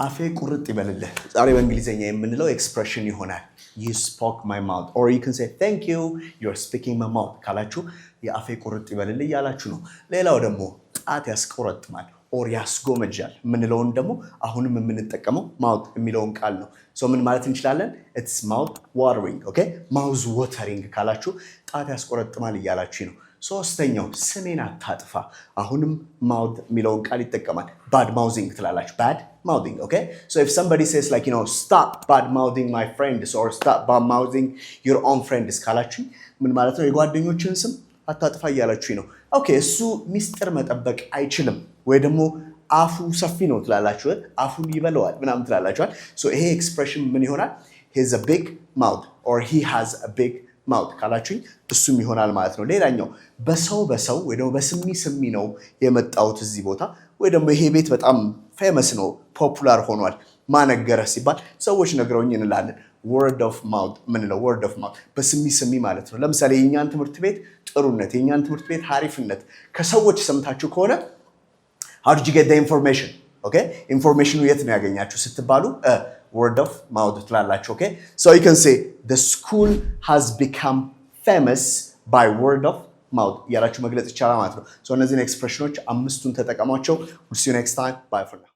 አፌ ቁርጥ ይበልልህ። ዛሬ በእንግሊዝኛ የምንለው expression ይሆናል። "You spoke my mouth" or you can say "Thank you, you're speaking my mouth" ካላችሁ የአፌ ቁርጥ ይበልልህ እያላችሁ ነው። ሌላው ደግሞ ጣት ያስቆረጥማል or ያስጎመጃል የምንለውን ደግሞ አሁንም የምንጠቀመው mouth የሚለውን ቃል ነው። So ምን ማለት እንችላለን? "It's mouth watering." Okay, mouth watering ካላችሁ ጣት ያስቆረጥማል እያላችሁ ነው። ሶስተኛው ስሜን አታጥፋ። አሁንም mouth የሚለውን ቃል ይጠቀማል። Bad mouthing ትላላችሁ። Bad mouthing. Okay, so if somebody says like "Stop bad mouthing my friends" or "Stop bad mouthing your own friends" ካላችሁኝ ምን ማለት ነው? የጓደኞችህን ስም አታጥፋ እያላችሁኝ ነው። Okay, እሱ ሚስጥር መጠበቅ አይችልም ወይ ደግሞ አፉ ሰፊ ነው ትላላችሁ። አፉን ይበለዋል ምናምን ትላላችኋል። So ይሄ expression ምን ይሆናል? "He's a big mouth" or "He has a big mouth" ካላችሁኝ እሱም ይሆናል ማለት ነው። ሌላኛው በሰው በሰው ወይ ደግሞ በስሚ ስሚ ነው የመጣሁት እዚህ ቦታ ወይ ደግሞ ይሄ ቤት በጣም famous ነው፣ popular ሆኗል። ማን ነገረህ ሲባል ሰዎች ነግረውኝ እንላለን። Word of mouth ምንለው word of mouth በስሚ ስሚ ማለት ነው። ለምሳሌ የእኛን ትምህርት ቤት ጥሩነት፣ የእኛን ትምህርት ቤት ሀሪፍነት ከሰዎች ሰምታችሁ ከሆነ how did you get the information? Okay, information ኑ የት ነው ያገኛችሁ ስትባሉ word of mouth ትላላችሁ። Okay, so you can say "The school has become famous by word of mouth" እያላችሁ መግለጽ ይቻላል ማለት ነው። So እነዚህን expression ኖች አምስቱን ተጠቀሟቸው። We'll see you next time. Bye for now.